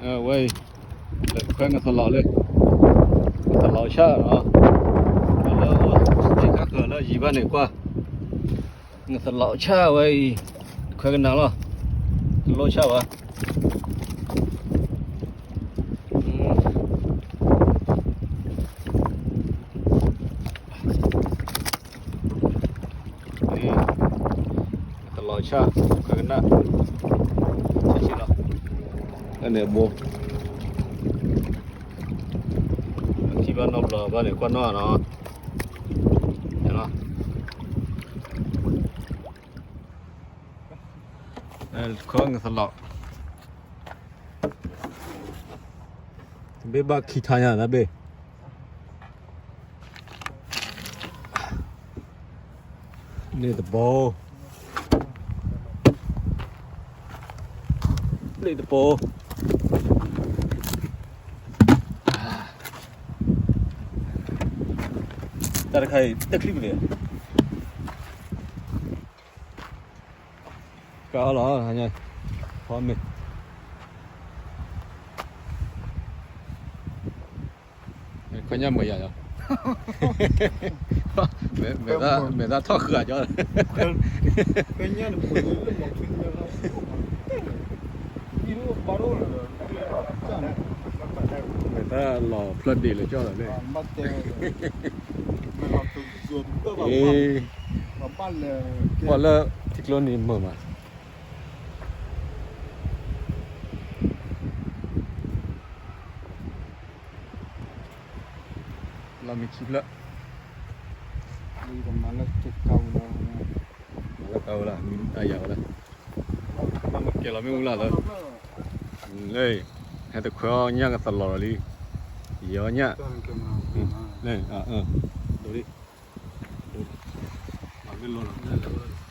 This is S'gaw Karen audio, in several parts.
ဝဲအံၤ လဲၤခွဲနသလီၤလံ, နသလီၤဆၣ်နီၤ, လၢ သ့ၣ်ခါဃၢၤလၢယံၤဘၣ်န့ၣ်ကွၢ်, နသလီၤဆၣ်ဝဲအံၤ, ခွဲကနၤလီၤ, တလိၣ်ဆၣ်ဘၣ်. သလီၤဆၣ် ခွဲကနၣ်, ဆၢဆ့လီၤ, လၢန့ၣ်အဘိ, ထံၣ်ဘၣ်နီတဘျီဘၣ်န့ၣ် ကွၢ်နီၣ်နီၤ, ခီနသလီၤ, ဘ့ၣ်ဘၣ်ခံထါညါတၢ်ဘ့ၣ် န့ၣ်တပိၤ, န့ၣ်တပိၤ, တၢ်တခါအံၤ တချံပလံၤ, ကါအီၣ်လီၤ, ဖီမ့ၤ ခီညၣ်မုာ်ယၤလီၤ, မဲာ်သၣ်ထီၣ်ဃာ်ကၠီ, မဲာ်သၣ်လီၤဖျၢၣ်ဒ့လၢကၠီလီၤန့ၣ်, ပှၤလၢထံကျိန့ၣ်မုာ်မး လီၤမ့ၢ်ခံဖျၢၣ်, မၤလၢကဝဲလၢ, မၤလၢကဝဲလၢ, မ့ၢ်အယၤဝဲလၢ, ဘၣ်မ့ၢ်ကဲလီၤမ့ၣ်အူလၢ်လၢ, လၢ, ဟဲတခွဲအီၣ်ညၣ်ကသလီၤလီၤလံ, ယဲအီၣ်ညၣ်, လၢ, ဒိလံ, ဒိလံ, မၤမ့ၢ်လီၤလီၤ,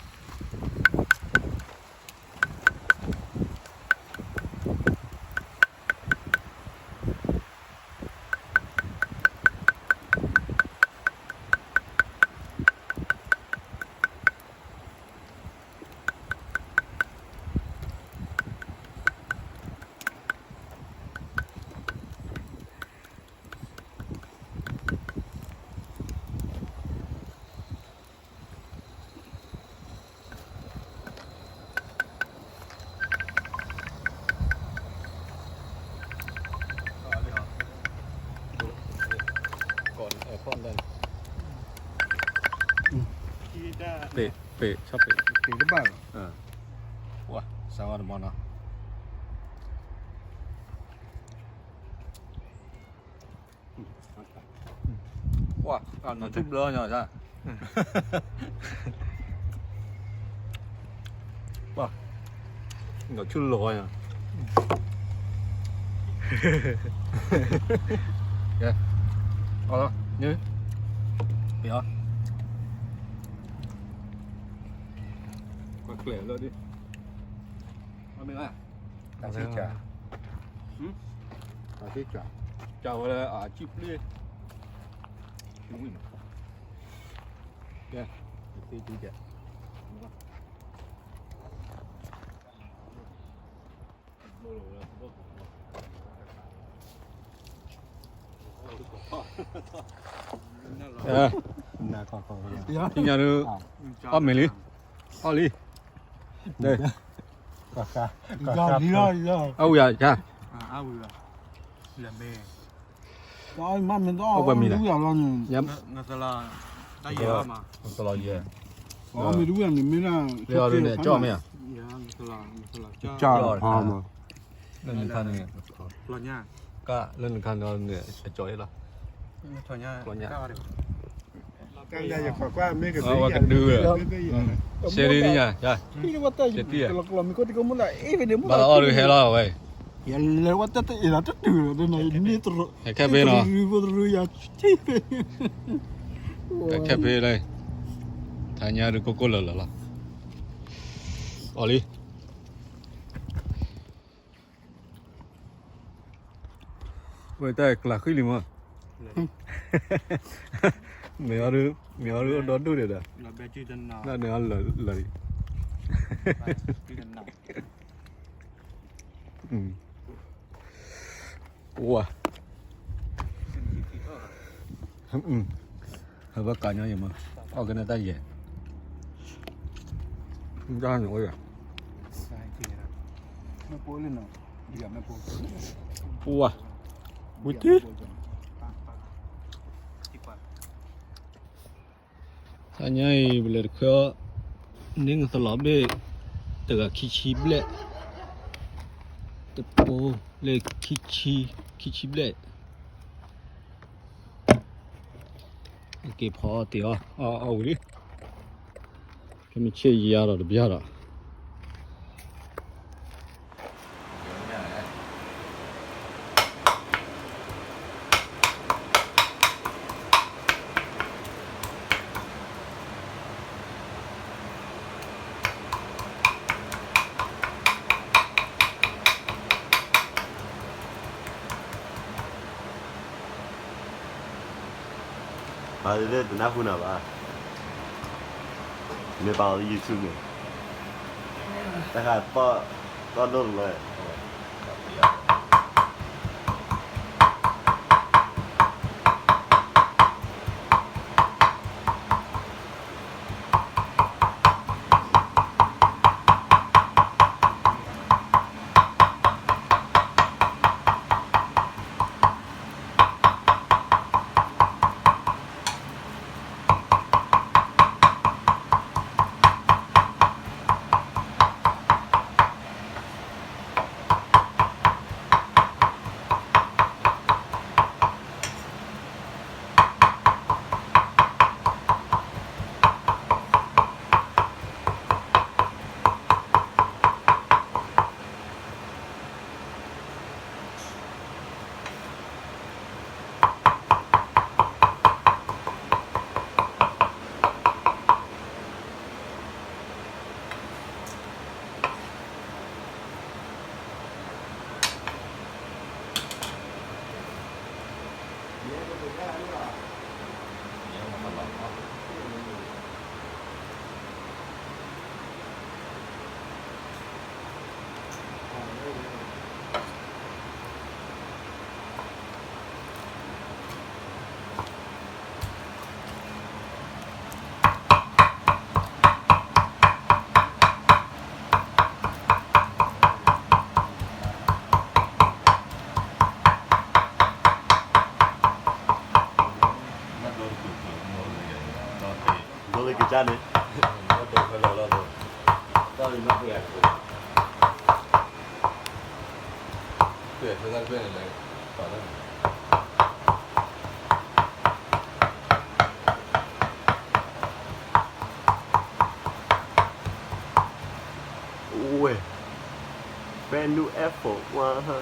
ပ့ၢ်, ပ့ၢ်, ဆီၣ်ပ့ၢ်, ပ့ၢ်တဘၣ်လီၤ, ပှၤ, စးဝါတမီၤနီၤ ပှၤ, နီၢ်ဆူၣ်ဘျီညီ, ပှၤ, နီၢ်ဆူၣ်လီၤညီ, ကဲ, အီၣ်လီၤ, န့ၣ်, ပှၤ, ကွၢ်ကျဲၤလၢဒ်, အမ့ၢ်ဘၣ် တၢ်ဆံၣ်ကၢ်, တၢ်ဆံၣ်ကၢ်, ကၢ်ဝဲလၢအစုပျ့ၤ, ဝံၣ်မး, ကဲ, တၢ်ဆံၣ်ကၢ်, ထံၣ်ညါဒုး, အီၣ်မ့ၤလံ, အီၣ်လံ, အဝံၤယါ, အဝံၤ, အီၣ်ပှဲၤမံၤလဲၣ်, သလီၤယဲ, လၢအီၤဒုးန့ၣ် အကၠီၣ်မ့ၢ်ဧါ, လၢနခါန့ၣ်, ကလၢနခါန့ၣ်အကၠီၣ်အ့ၣ်လီၤ, ဝဲကဒု, စဲဒ်န့ၣ်ညါ, ဘၣ်လီၤအီၣ်ဒုးဟဲလီၤဝဲ, ဟဲလီၤအီၣ်ဒုးဟဲလီၤဝဲ, ဟဲခဲဖဲနီၤ, ဟဲခဲဖဲလၢ, ထါညါဒုးကိၢ်ကိၢ်လၢာ်လၢာ်လီၤ, အီၣ်လံ ဝဲတၢ်ကျးဃံလံမး, မ့ၢ်အီၤဒုး, မ့ၢ်အီၤဒုးဒီဒူၣ်ဒံးဒီး, လၢန့ၣ်အီၤလၢာ်လံ, အံၤ, အံၤ, ဝါ, ဟဲဘၣ်ကးညီယမၤ, အီၣ်ကနဲတၢ်ယဲၢ်, တၢ်န့ၣ်အိၣ်ယဲၢ်, ဝါ, ဝံၤတံၢ် တနံၤအံၤ ပလဲၤတခွဲအီၣ် န့ၢ်ကသလီၤဘ့ၣ် တဂၤခံဆံဘျဲၣ်, တပိလၢခံဆံ, ခံဆံဘျဲၣ်, အက့ၤဖီအီၣ်တ့ၢ်အီၣ်, အီၣ်ဝံၤလံ, ကမ့ၢ်ဆ့ၣ်ယါဒီးတဘျီဒီး အဝဲသ့ၣ်တနၢ်ဟူနၤဘၣ်, မ့ၢ်ပာ်လီၤလၢ YouTube န့ၣ်, တၢ်ဃးသီၣ်ဒိၣ်တလၢ ဒိလၢကစၢ်န့ၣ်, ဝဲ, brand new iPhone ဝါဟါ.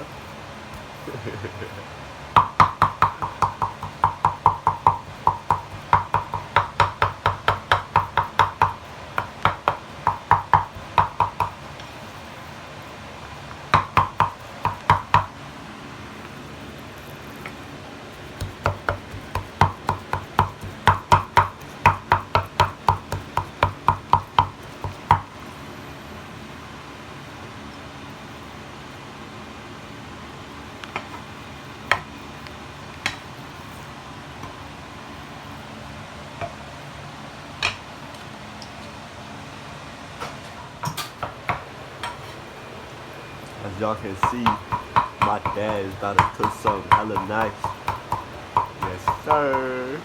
As y'all can see, my dad is about to cook something hella nice. Yes, sir.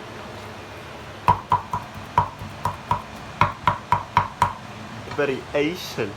Very Asian.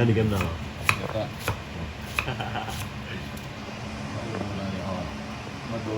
နကဲမနုၤလီၤ. မုၢ်သ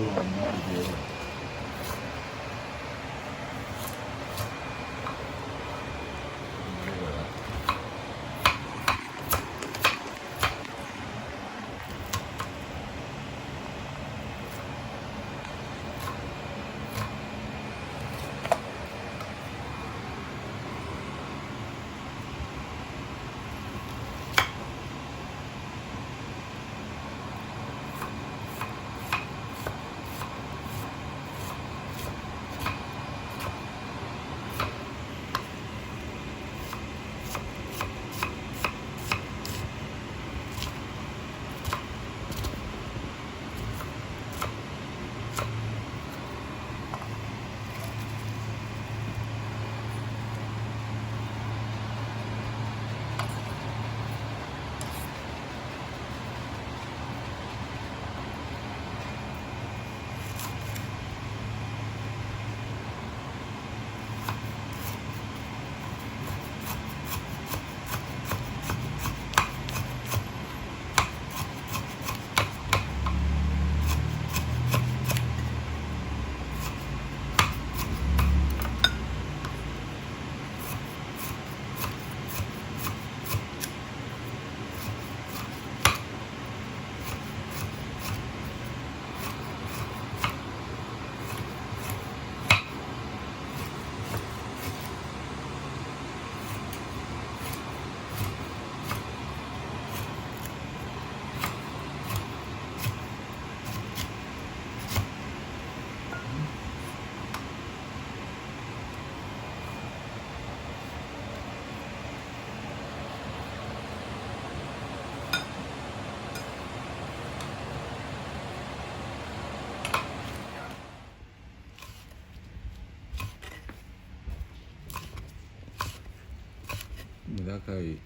ၣ်ခါအံၤ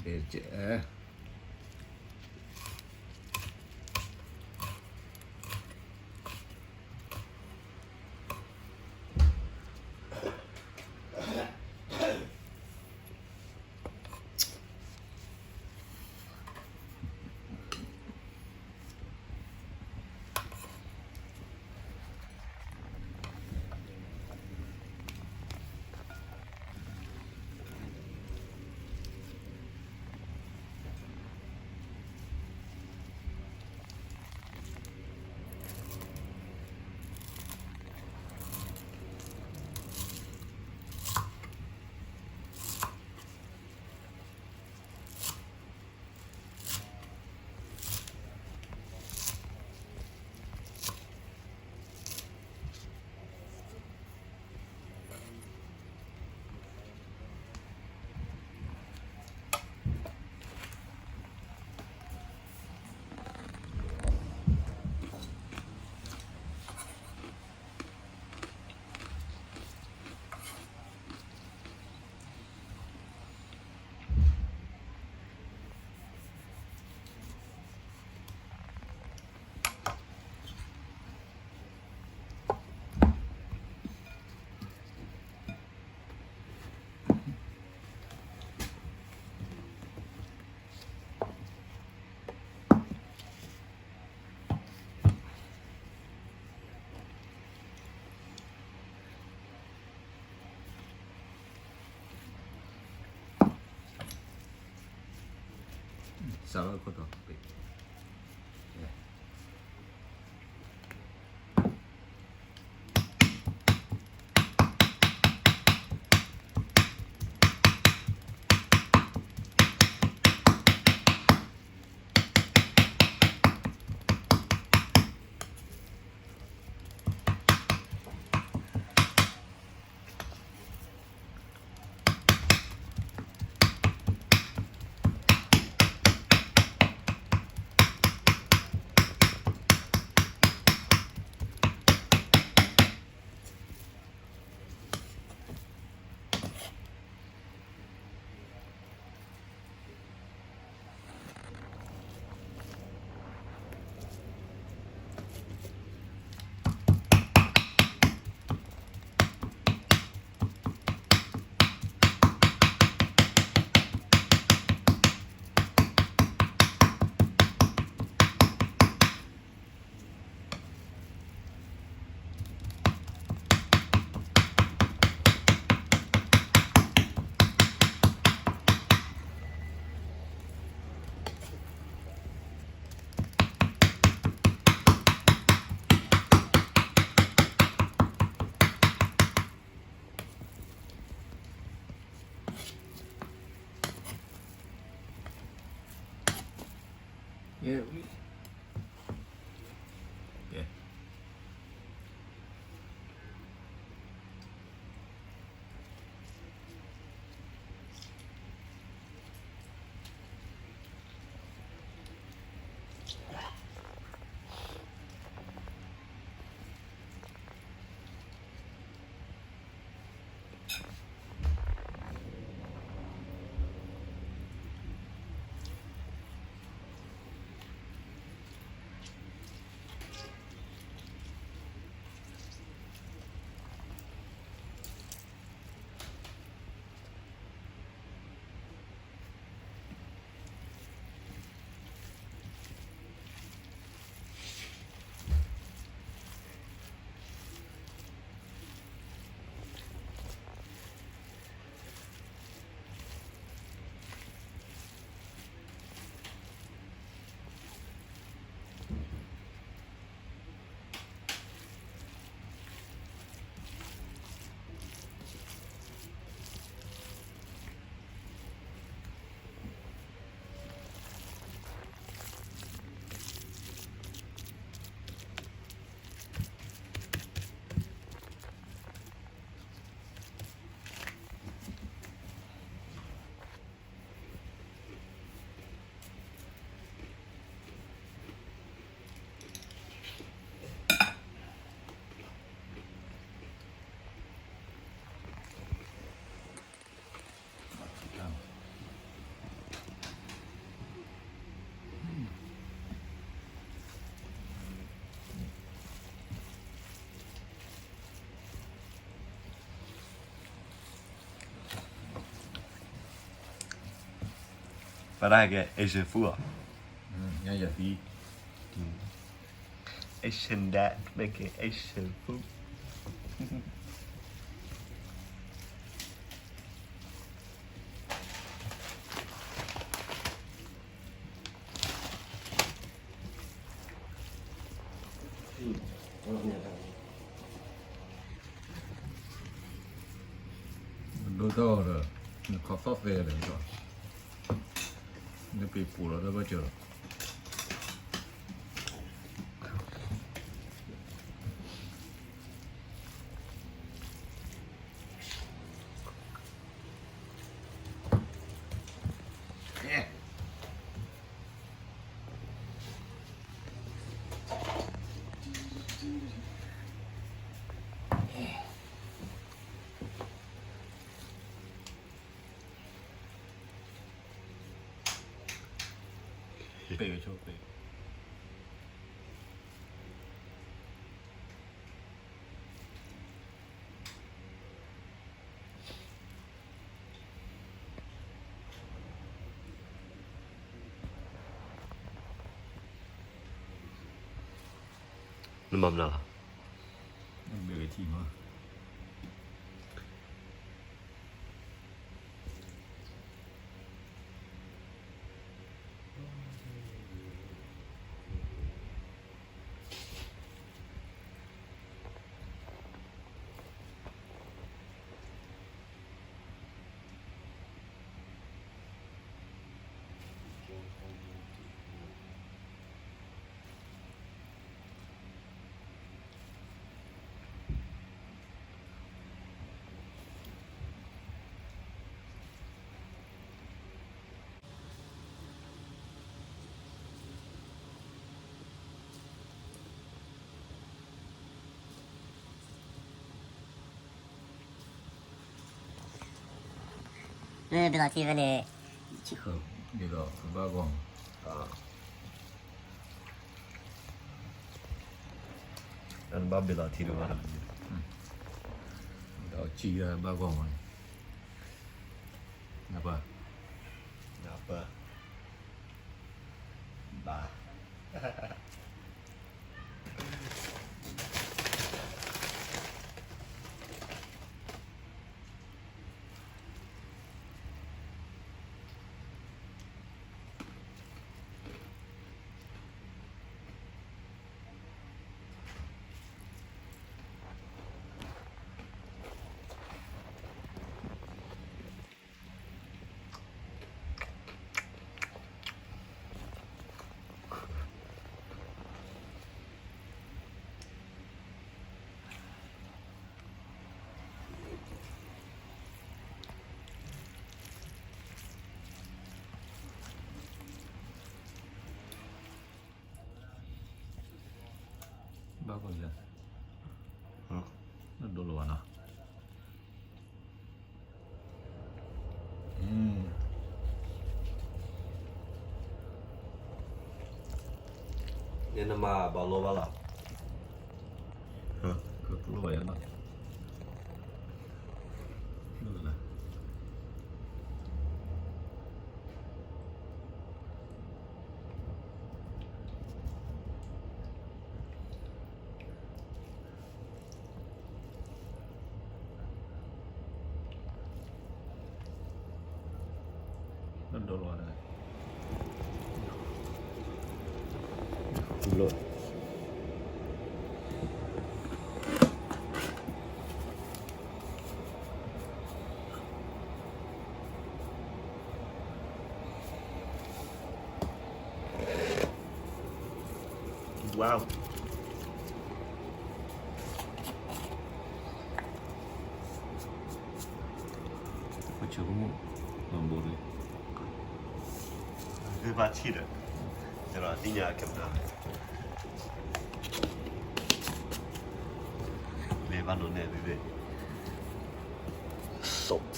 ဘဲကဲ စးဝဲခိၣ်တီ ပ့ ကဲ ကဲ ပှၤဒၣ်ကဲ Asian food အီၤ, Asian dad making Asian food. ဒိၣ်ထီၣ်ဒီး နခီသီၣ်သဲဒီး နပ့ၤပူၤလီၤတဘၣ်စၢၤလီၤ. နမၤမနုၤလီၤ. ဘ့ၣ်ထံမး. လၢဘ့ၣ်လီၤထံဖဲန့ၣ်, ဘ့ၣ်လီၤဘၣ်ဂီၢ်မး, ဘၣ်ဘ့ၣ်လီၤထံတဘၣ်, ဒီးကံဘၣ်ဂီၢ်မးန့ၣ်, နပၢ်, နပၢ်, ဘၣ်. ဒိၣ်လီၤဘၣ်နီၤ. န့ၣ်နမၤဘၣ်လိဘၣ်လီၤ. ကလိဘၣ်ယၤနီၤ. Wow. ပဆိကမိၣ် မၤဘိးလံ သ့ၣ်ဘၣ်ထံၣ်ဒီး ကဒီးသ့ၣ်ညါကဲမနၤ မ့ၢ်ဘၣ်ဒိးနဲၣ်သ့ၣ်သ့ၣ် salt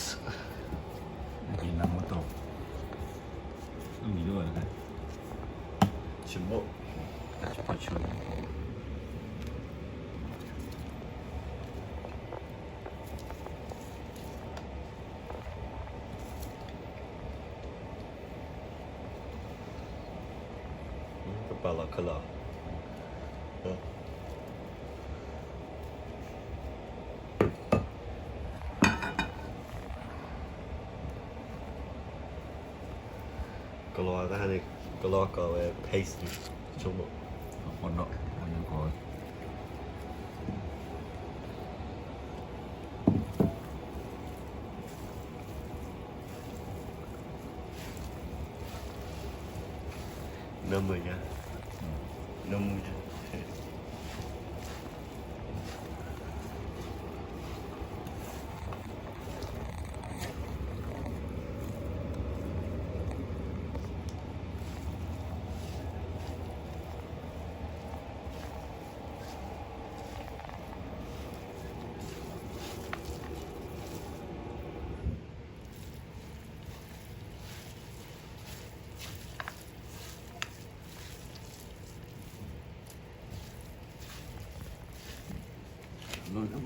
နမ့ၢ်တ ဆိကမိၣ် တၢ်ဆိကမိၣ် ကပာ်လီၤခဲလၢာ် ကလီၤတၢ်န့ၣ် ကလီၤကီးဝဲ paste န့ၣ် ဆိကမိၣ် အီၣ်နီၣ် အီၣ်နီၣ်ကီးဝဲ နၢမုၢ်ညါ နၢမုၢ်ညါ ဝံၤ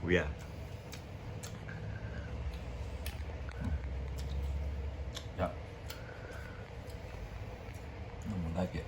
ဧါ ယၤ နမူဒါက့ၤ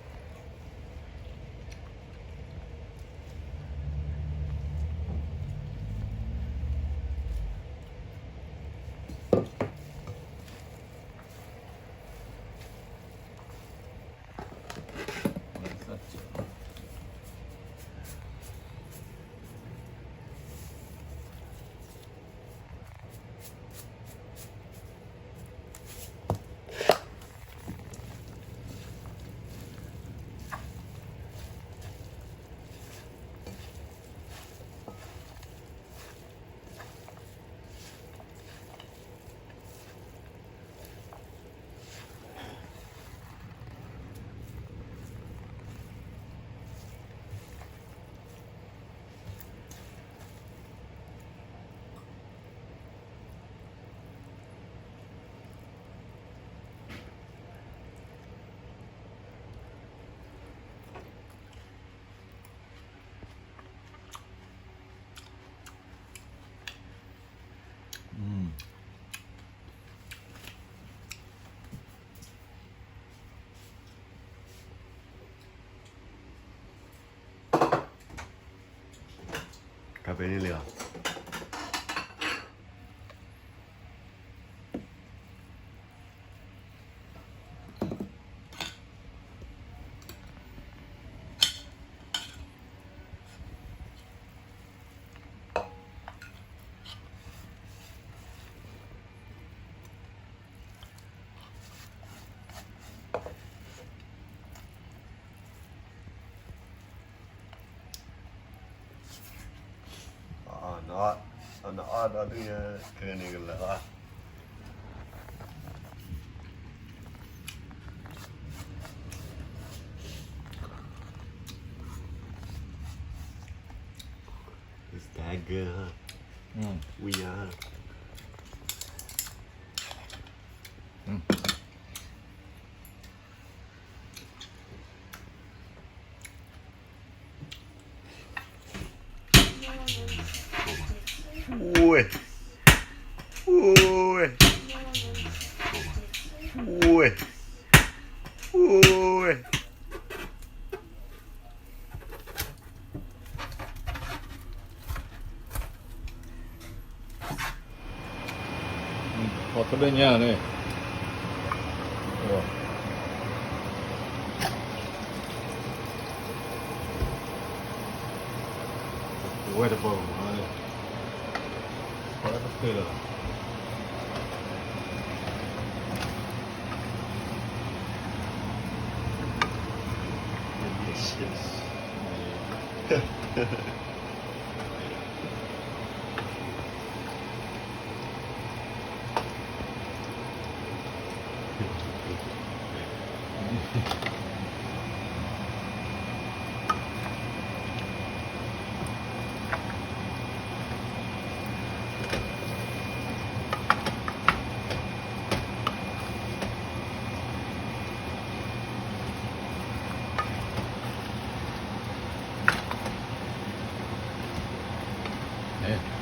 ဖဲန့ၣ်လံလီၤ. နအီၣ်ဒီးဒုးယဲ ခဲကနံၣ်ကလၢာ်ဘၣ်. Is that good? Mm. We are. Mm. Ui. Ui. Ui. Ui. ဟီၣ်ခိၣ်ဒၢညါန့ၣ် ဝဲတပီၤန့ၣ် ပှၤတဖျၢၣ်လီၤ. Delicious.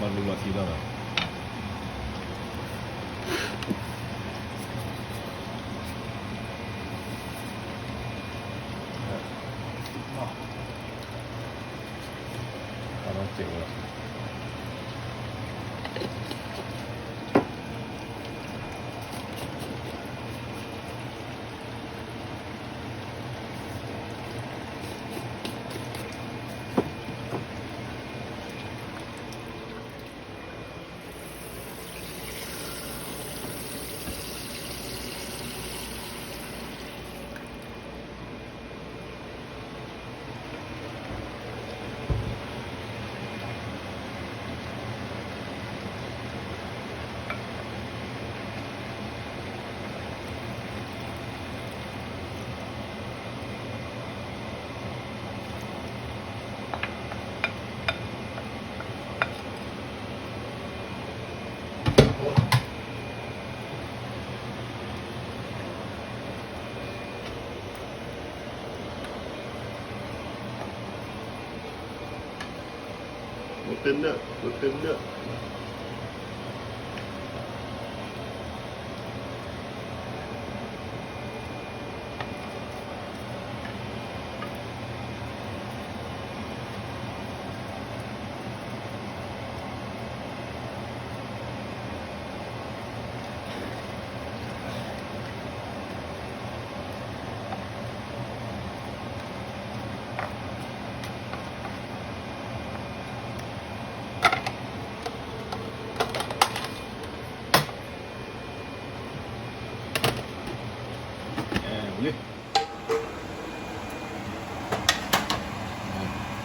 ဘၣ်လူလီၤထံလီၤဘၣ်. ဝတနၢ် ဝတနၢ်.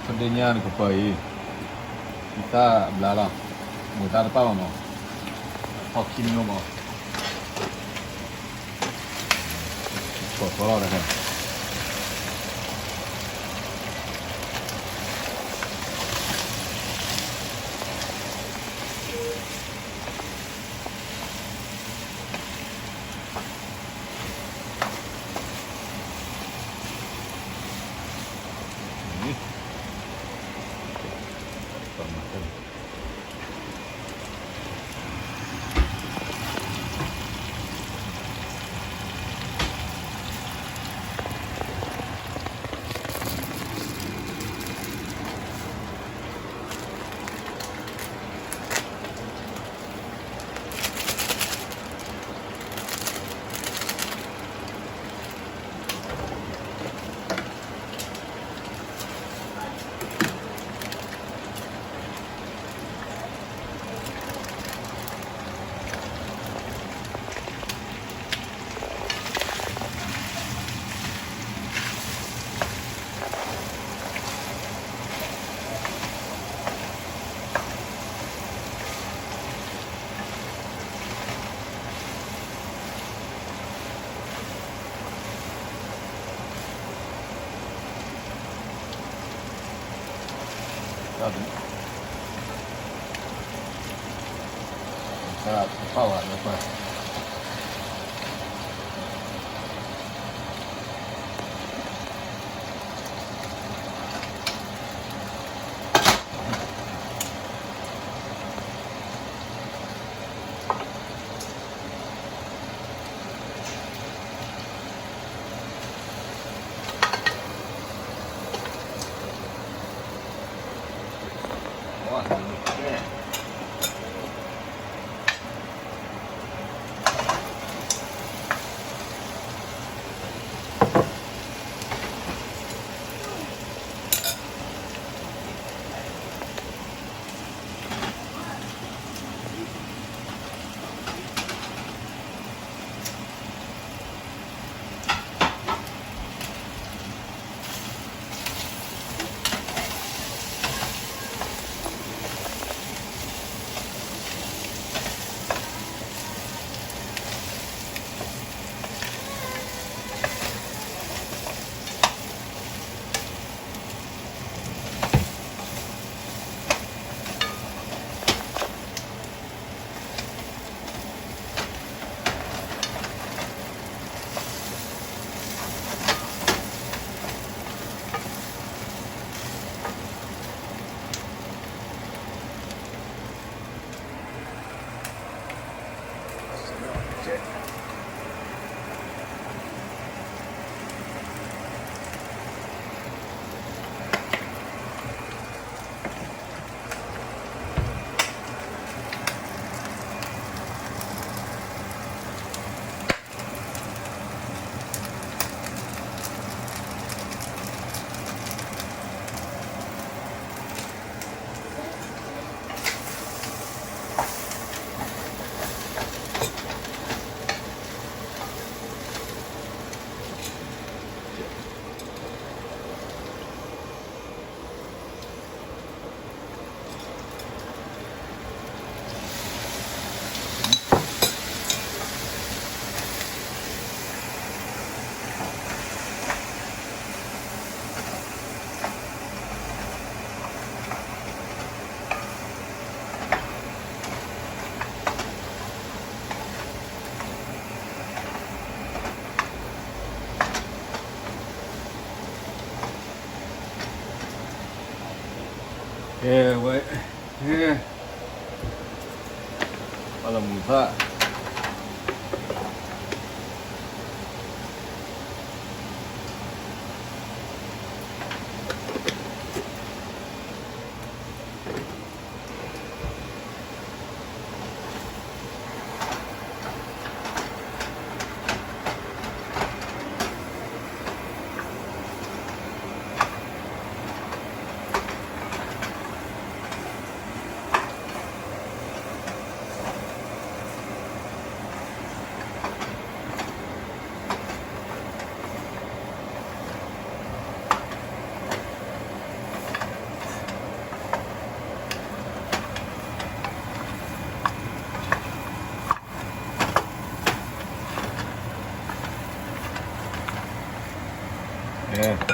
Today ညါန့ၣ်ကပၤအံၤ ယသးဘျါလီၤ, မ့ၢ်တၢ်တပာ်ဘၣ်မး, ထီၣ်ခံနံၤမး, ကီၢ်ထီလီၤတခါ. ကဲဝဲ, ကဲ, ပှၤလီ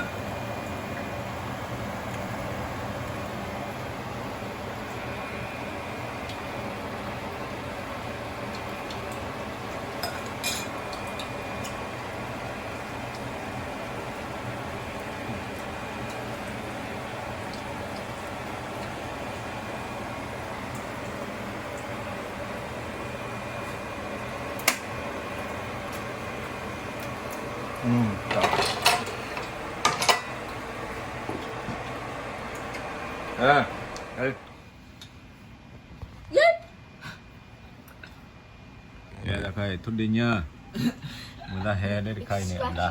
ၤမုာ်သၣ် တခါအံၤ ထိၣ်ဒ့ညၢ်, မုၢ်သၣ်ဟဲလၢတခါအံၤန့ၣ် အမဒါ,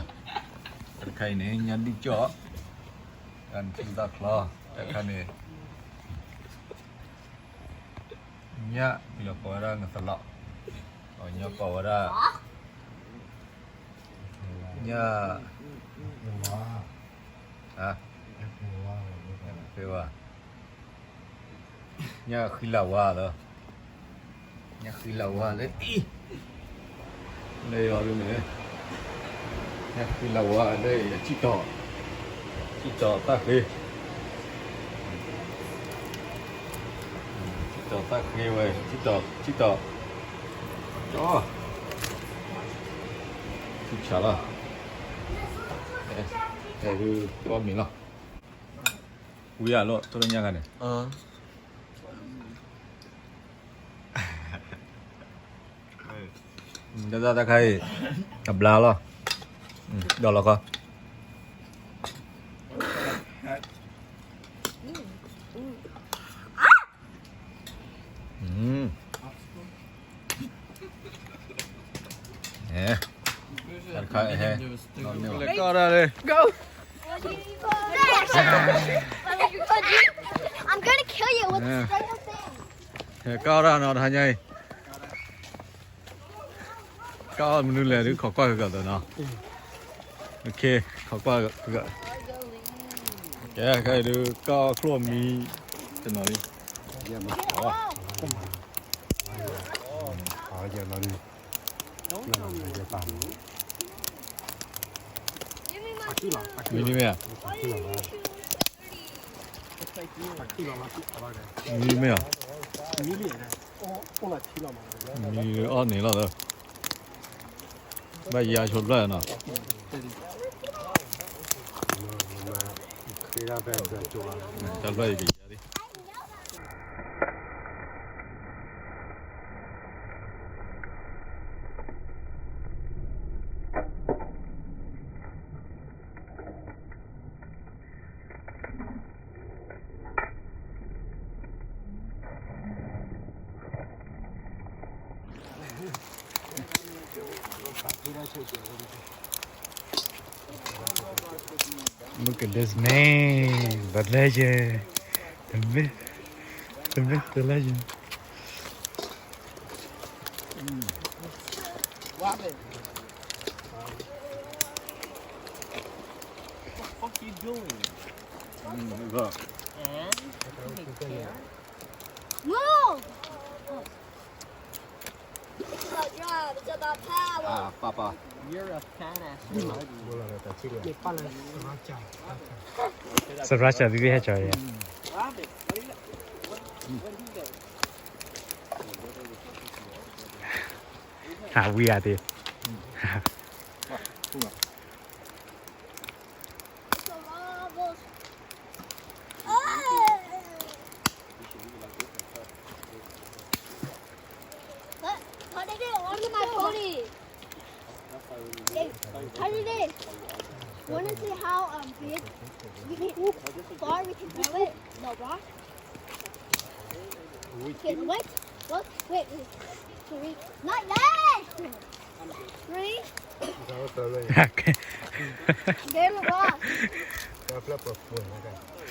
တခါအံၤန့ၣ် ညၣ်ဒံၣ်ကၠီၣ်, တၢ်နထံၣ်သၣ်ချီ, တခါန့ၣ် ညၣ်လီၤကိးဝဲဒၣ်နသလီၤ, အညီကိးဝဲဒၣ် ညၣ်, ဖဲဝဲ, ညၣ်ဃံလၤဝါလီၤ, ညၣ်ဃံလၤဝါလၢအံၤ, လၢယီၤဒ်န့ၣ်, ညၣ်ဃံလၤဝါလၢအံၤ အစံၣ်တီၤ, စံၣ်တီၤတၢ်ဃ့, ဒီးသၣ်ဃ့ဝဲ ထံတီၤ ထံတီၤ ကၠီ ထံဆးလီၤ အဲၣ်ဒုးကီမံၤလီၤ ဝံၤအလီၢ် ထိၣ်လၢညါခါန့ၣ် ဒ်သၣ်တၢ်ခါအံၤ အဘျါလီၤ ဒီးလီၤခီ တၢ်တခါဟဲ လဲၤကီၢ်ဒၣ်လၢ Go. I'm gonna kill you with a stranger thing. ဟဲကီၢ်ဒၣ်နီၤ တဟါညါအံၤ ကီၢ်မနုၤလဲၣ်ဒုး ခိးကွၢ်ကဂၤသနီၤ ခိးကွၢ်ကဂၤ ကဲခဲအံၤဒုး ကီၢ်ချိၣ်မံ တနီၤလံ မံလံမ့ၢ်ဧါ မံလံမ့ၢ်ဧါ မံအီၣ်န့ၣ်လီၤ ဘၣ်ယၤဆိတဖျၢၣ်နီၤ တၢ်ဖျၢၣ်အံၤကယၤလံ Look at this man, the legend, the myth, the myth, the legend. What the fuck you doing? Move! It's about drive, it's about power. You're a fat ass. Sriracha သ့ၣ်ဟဲကၠီယဲ ဟးဝံၤဧါတ့ၢ် What? How did it? Look at my booty. Hey, how did it? Wanna see how um big, far we can throw it? No, bro. Wait, what? What? Wait, wait. Three. Not that. Three. Okay. There we go.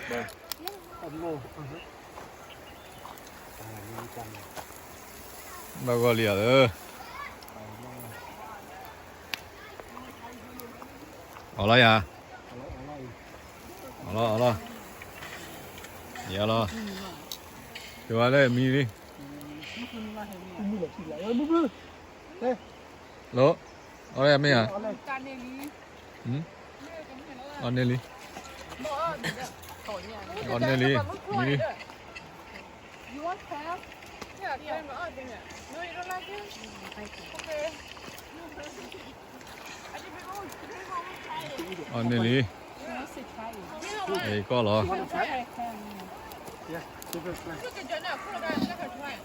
Bye. ဘၣ်ဂီၢ်လံဧါလၢ အီၣ်လီၤယၤ အီၣ်လီၤ အီၣ်လီၤ ယၤလီၤ ကဝါလၢမံလံ လီၤ အီၣ်လီၤယၤမ့ၢ်ဧါ အီၣ်န့ၢ်လံ အီၣ်န့ၢ်လံ မံလံ You want crab? Yeah, crab and other thing. No, you don't like it? Okay. I think we won't, we won't try it. အီၣ်န့ၢ်လံ You want to try it? အဲကီၢ်လီၤ You can try it. Yeah, give it a try. Look at Jonah, cool guy, look at Jonah.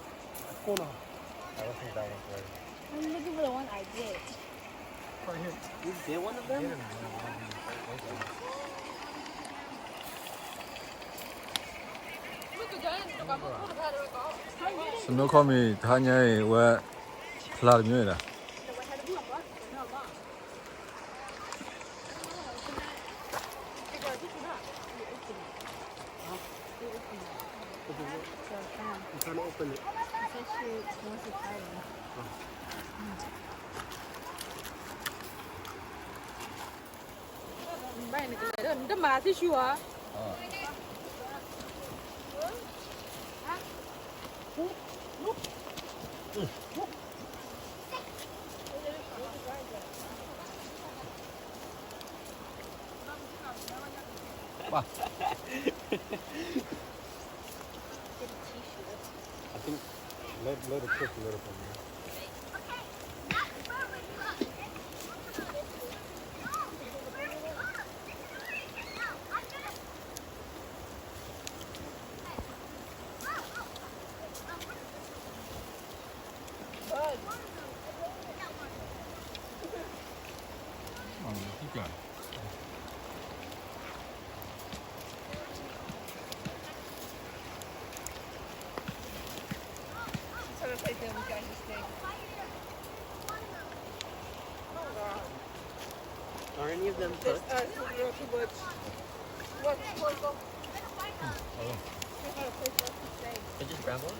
Cool. I don't think that one's ready. I'm looking for the one I did. Right here. You get one of them? Snow cone မ့ၢ် တဟါညါအံၤ ဝဲ ဖျါတမံၤဒၣ် You trying to open it? She said she wants to try one. နတမၤသ့ၣ်ဆူဧါ ဘၣ် I think Let, let it cook a little bit, man. Are any of them cooked? I just grab one?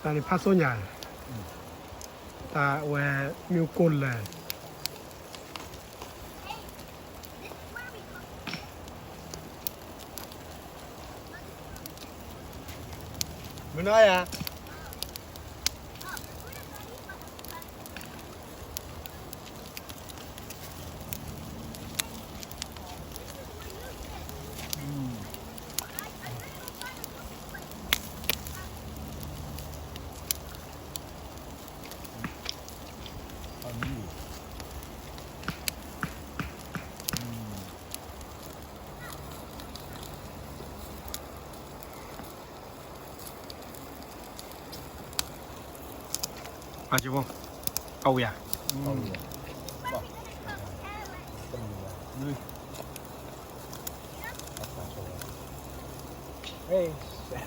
Tani ဖးစိညါ, တၢ်ဝဲမ့ၢ်ကိၢ်လၢာ် မနုၤယၤ အဝံၤဧါ, တ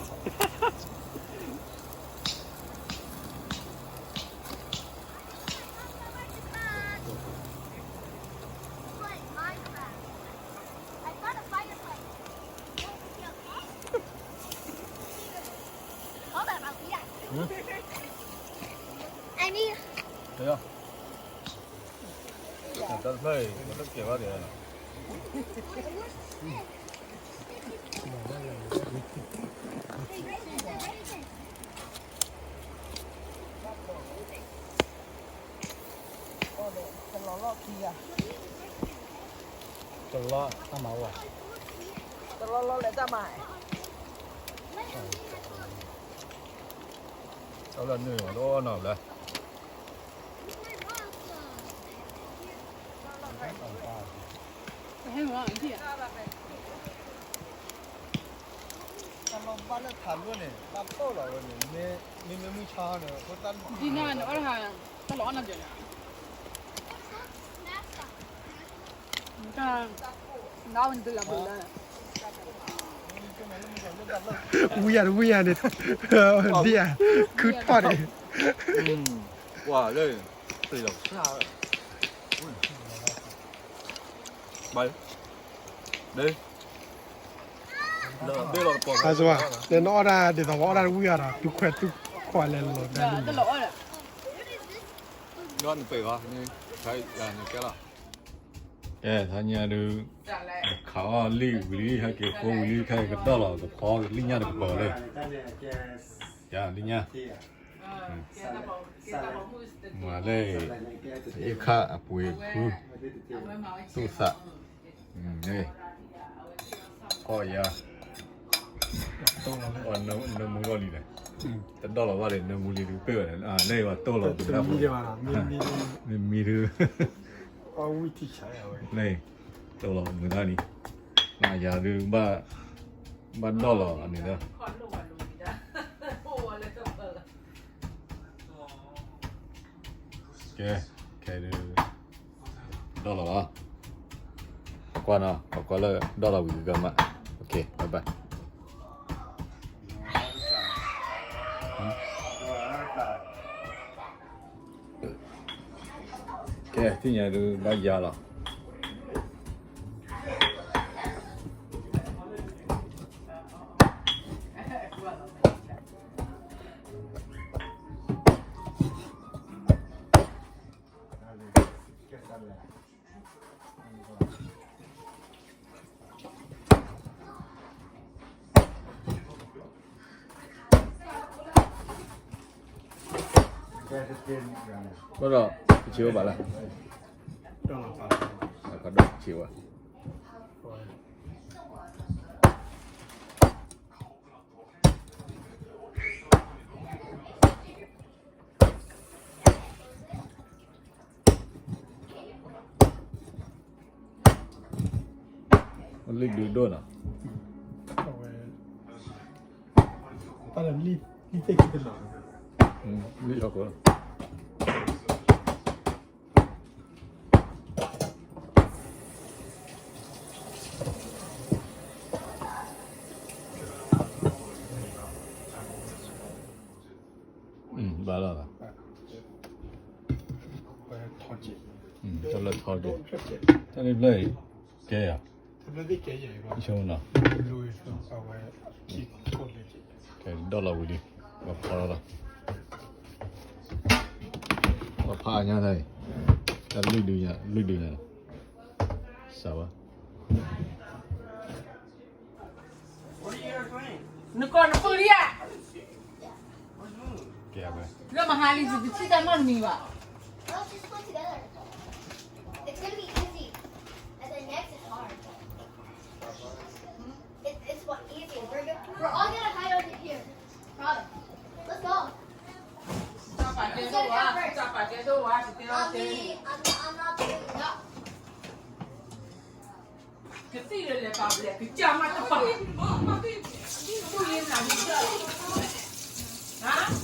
လီၤလီၢ်ခံဂၤ, တလီၤတၢ်မၤဝဲ, တလီၤလီၢ်လဲၤတၢ်မၤ, တလီၤနုာ်လီၤတအိၣ်နီၤဘျီ တၢ်လီၤဘၣ်လၢထးလိၣ်န့ၣ် တၢ်တိၢ်လီၤဝဲန့ၣ် မ့မ့ၢ်မုၢ်ဆါန့ၣ် ဒ်န့ၣ်န့ၣ် အီၣ်တၢ် တၢ်လီၤအီၣ်နီတဘျီန့ၣ် ဝံယၤတဝံယၤန့ၣ် ဒ်ယၤ ခုထီၣ်န့ၣ် ကွၢ်လၢ ပျံၤလီၤစၢ် ဘၣ် ဒ် အါစှၤ လဲၤနအီၣ်ဒၣ်ဒ်သိးပှၤအီၣ်ဒၣ်တဝံယၤဒီး သုခွဲးသုခွါလဲၤလီၤဒၣ်လံ ဒီးနပှဲၤဂီၤန့ၣ် နကဲလီၤ ကဲ ထါညါဒုး ခးအီၣ်လံာ်ဝံၤလံ ဟဲက့ၤဃိဝံၤလံခဲကဒီၣ်လီၤ ကဖီလံာ်ညါတကပၤလၢ ယၤလံာ်ညါ မၤလၢ အ့ၣ်ခၣ်အပှ့ၤဖု သူၣ်သး အီၣ်ယၤ နၢမူလီၤလံၤန့ၣ် တဒီၣ်လီၤဘၣ်ဒီး နၢမူလံၤဒုးပ့ၢ်ဝဲန့ၣ် လၢယဝၤတိၢ်လီၤမုာ်တၢ် မ့ၢ်မံဒုး လၢ တိၢ်လီၤမုာ်တၢ်န့ၣ် မၤယၤဒုး ဘၣ်ဒီၣ်လီၤန့ၣ်လီၤ ကဲ ခဲဒုး ဒီၣ်လီၤလီၤ ကွၢ်နီၤ ပကွၢ်လၢဒီၣ်လီၤဝံၤကမၣ် okay bye bye ကဲ သ့ၣ်ညါဒုး ဘၣ်ယၤလီၤ ကဲ ဘၣ်ဒီး ပဆံးဝဲဘၣ်လၢ ကဒီးဆံးဝဲ လံၣ်ဒုးဒိၣ်နီၤ, အဝဲ တၢ်လံၣ်သ့ၣ်ခံတနီၤ, လံၣ်လီၤကိး ဘၣ်လီၤ, တၢ်လၢထီက့ၤ, တၢ်လၢဘျၢၣ်အံၤ ကဲယၤ, ယဆိကမိၣ်နီၤ, ကဲဒီးလီၤဝံၤလံ, ပဖီလီၤလီၤ, ပဖးအညါတၢ်အံၤ, တၢ်လွံၢ်ဒုညါ, လွံၢ်ဒုညါလီၤ, စးဝါ နကီၢ်နပုၢ်လံဧါ, ကဲဝဲ, လၢမဟါလံ ယတထံၣ်တၢ်နီတမံၤဘၣ်. Well, just put together. It's gonna be easy. And then next is hard. It, it's what easy. We're, go- we're all gonna hide over here. Promise. Let's go. ကသံၣ်လၢလဲၤပာ်ဘျဲး ကစၢ်မၤတပာ်, တူၢ်ယ့ၢ်နၤလံ, ဟါ အမ့ၢ်မံဒီးကိးလီၤသးခဲပၠလဲၣ်.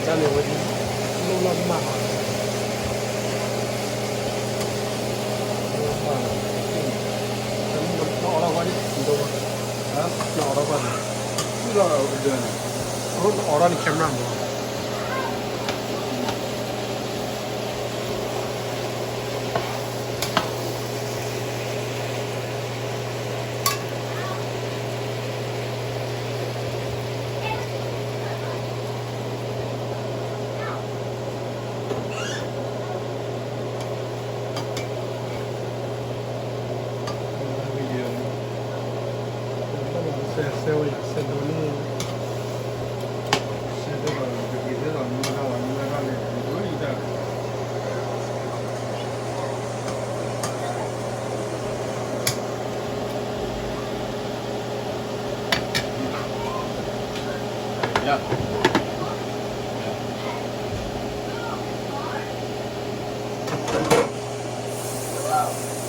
န့ၣ်ဝဲဒၣ် လိၣ်လီၤမၢ်ဟီ, လိၣ်လီၤမၢ်လီၤ, နအီၣ်ထီၣ်ဝဲဒၣ် နအီၣ်ထီၣ်ဝဲန့ၣ် နအီၣ်ထီၣ်န့ၣ် camera မး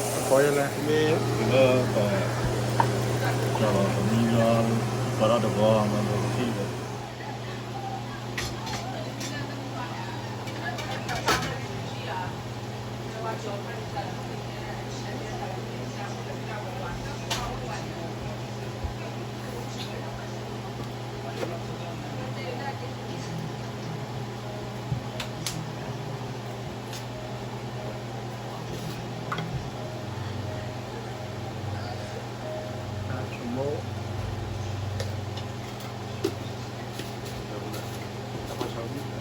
အဃိယလဲၣ် မ့ၢ်လၢပ ကၠီၤလီၤပမံလီၤ ပှၤထီၣ်တဘီမၤဘၣ်ပသံဒီး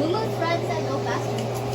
Mumu friend said no fasting.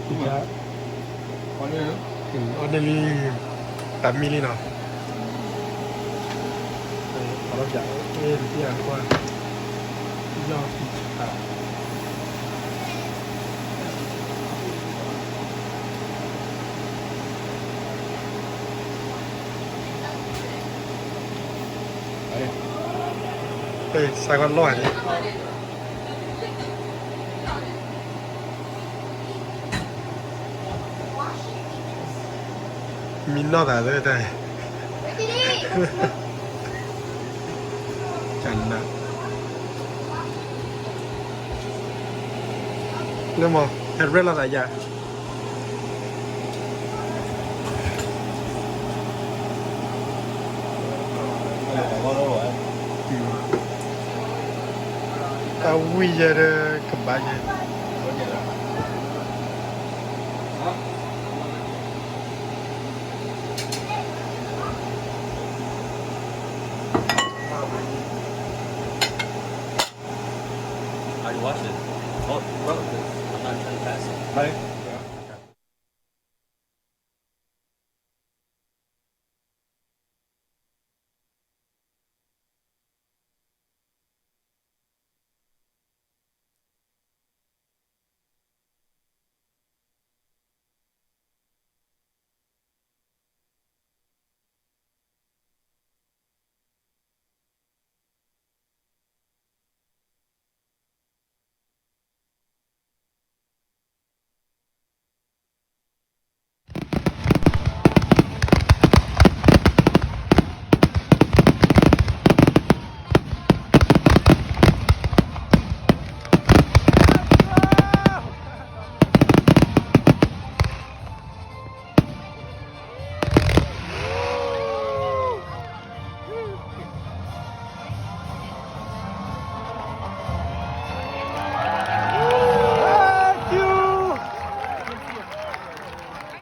အီၣ်န့ၢ်လံ, တၢ်မံလံနီၤ, အီၣ်လီၤပၠး, အ့ၣ် တသံအကွၢ်, ယီၢ်ဖံးဆး စးကီးလီၢ်လံ, မံနီၢ်သးလၢတၢ်, ကနၣ်, လၢမ့ၢ် ဟဲရဲၣ်လိာ်သးယၤ တၢ်ဝံၣ်ယဲဒီးကဘၣ်ယဲ. How do you wash it? Oh, bro, I'm not trying to pass it. Right?